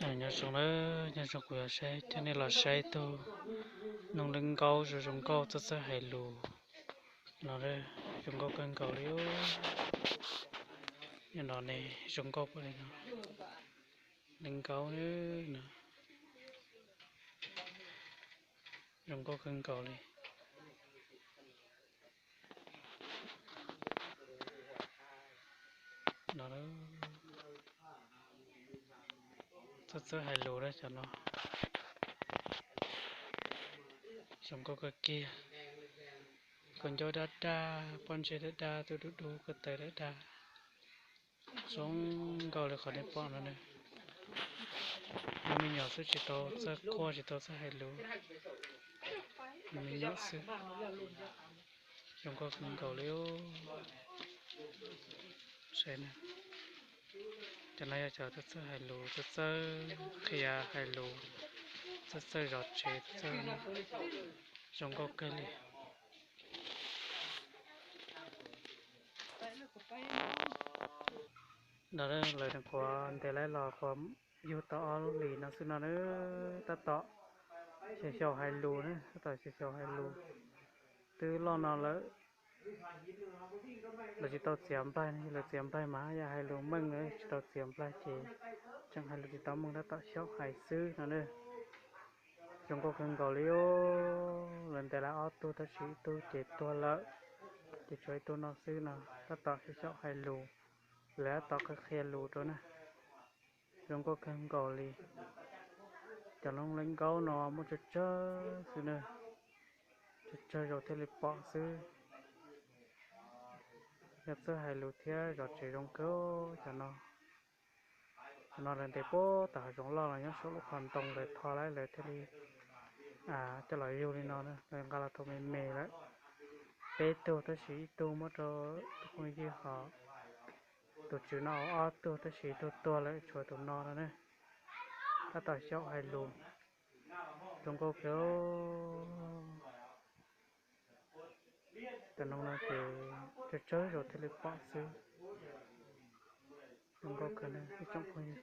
Nyob zoo na, nyob zoo, kuv yuav saib coj nej los saib tug noog lawv nkaub zoo zoo nkauj txawj txawj hais lus no, zoo nkauj kawg nkaus li. Nyob no ne, zoo nkauj li no, lawv nkaub no, zoo nkauj kawg nkaus li. Txawj txawj hais lus na cov no. Zoo nkauj kawg kiag. Kua ncauj daj daj, pob ntseg daj daj, tus dub dub, ko taw daj daj. Zoo nkauj li qhov nej pom no ne. Yog me nyuam xwb tsis tau txawj quaj tsis tau txawj hais lus. Yog me nyuam xwb. Zoo nkauj kawg nkaus li. Saib na, cov no yog cov txawj txawj hais lus, txawj txawj qhia hais lus, txawj txawj zov tsev, txawj zoo nkauj kawg li. Ntawd lawv nws quav ntes laib los quav yug tau ob lub hlis no xwb no na, tab tom xyaum xyaum hais lus na, tab tom xyaum xyaum hais lus. Twb loj no lawm, lawv tsis tau txiav nplaig, lawv txiav nplaig mas yog hais lus meej, lawv tsis tau txiav nplaig ces tseem hais lus tsis tau meej, tab tom xyaum hais xwb no na. Zoo nkauj kawg nkaus li. Lawv ntes lawm ob tug tab sis ib tug ces tuag lawm, ces tshuav ib tug no xwb no, tab tom xyaum xyaum hais lus, lawv tab tom qhia qhia lus rau na. Zoo nkauj kawg nkaus li. Cov noog lawv nkaub no muaj tsawg tsawg xwb na, tsawg tsawg zaus thiaj li pom xwb. Yog txawj hais lus thiab zov tsev zoo kawg cov no. Cov no lawv ntes puag tom hav zoov loj los nyob saum lub qhov ntoo lawv tho lawm lawv thiaj li coj los yug li no, lawv nqa los rau me me lawm. Peb tug tab sis ib tug muab rau tus phooj ywg ho tus tswv no ob tug tab sis ib tug tuag lawm tshuav tus no no ne. Tab tom xyaum hais lus, zoo nkauj kawg. Cov noog no ces tsawg tsawg zaus thiaj li pom xwb. Zoo nkauj kawg ib tsoom phooj ywg.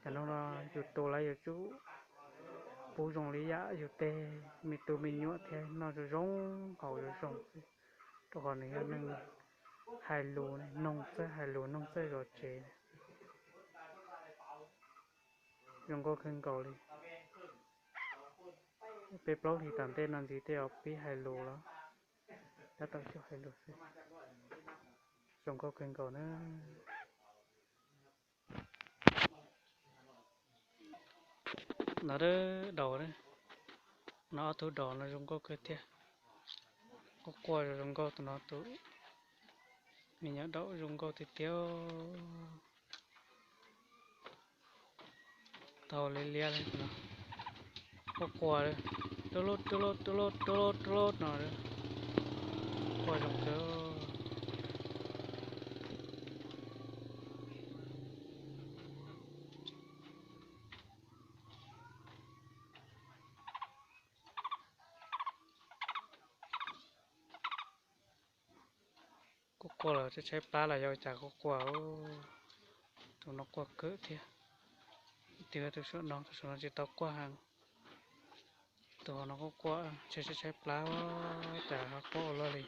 Cov noog no yus tus lawv yuav tsum pub zoo li yam yus tej me tub me nyuam thiab noj zoo zoo haus zoo zoo xwb, rau qhov nws yog neeg hais lus, noog txawj hais lus noog txawj zov tsev. Zoo nkauj kawg nkaus li. Peb plaub hlis tom ntej no ntxiv tej zaum pib hais lus los tab tom xyaum hais lus xwb. Zoo nkauj kawg nkaus na. No daus, no ob tug daus no zoo nkauj kawg thiab. Quaj quaj zoo nkauj, tus no tus me nyuam daus zoo nkauj tiag tiag. Tau liab liab li no, quaj quaj, tub lub tub lub tub lub tub lub no, quaj zoo kawg. Quaj quaj los tshaib tshaib plab los yog ua cas quaj quaj. Tus no quaj kawg thiab. Tus, tus saum no, tus saum no tsis tau quaj heev. Tus no quaj quaj tshaib tshaib plab, cas ho quaj ua luaj li.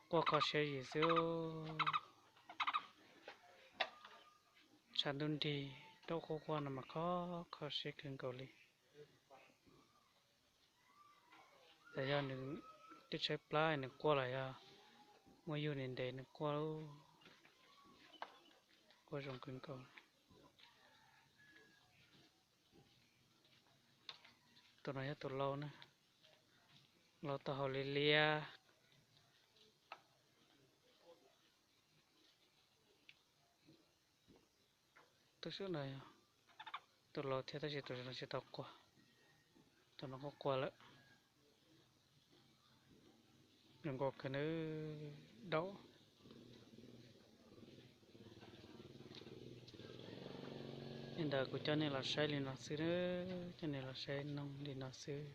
Quaj kho siab yim xwb. Tshav ntuj nrig, daus quaj quaj no mas kho, kho siab kawg nkaus li. Yog nws twb tshaib plab nws quaj los yog muaj yug ntev ntev nws quaj, quaj zoo kawg nkaus. Tus no yog tus lau na, lau tau hauv liab liab. Tus saum no yog tus lau thiab tab sis tus no tsis tau quaj. Tus no quaj quaj lawm. Zoo nkauj kawg nawb, daus. Li ntawd kuv coj nej los saib li no xwb, coj nej los saib noog li no xwb.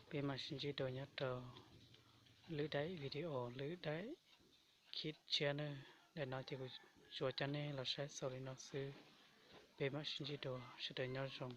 Peb mam sib ntsib dua nyob rau lwm daim video, lwm daim khib tshiab na. Daim no ces kuv tsuas coj nej los saib xaus li no xwb. Peb mam sib ntsib dua, sawv daws nyob zoo.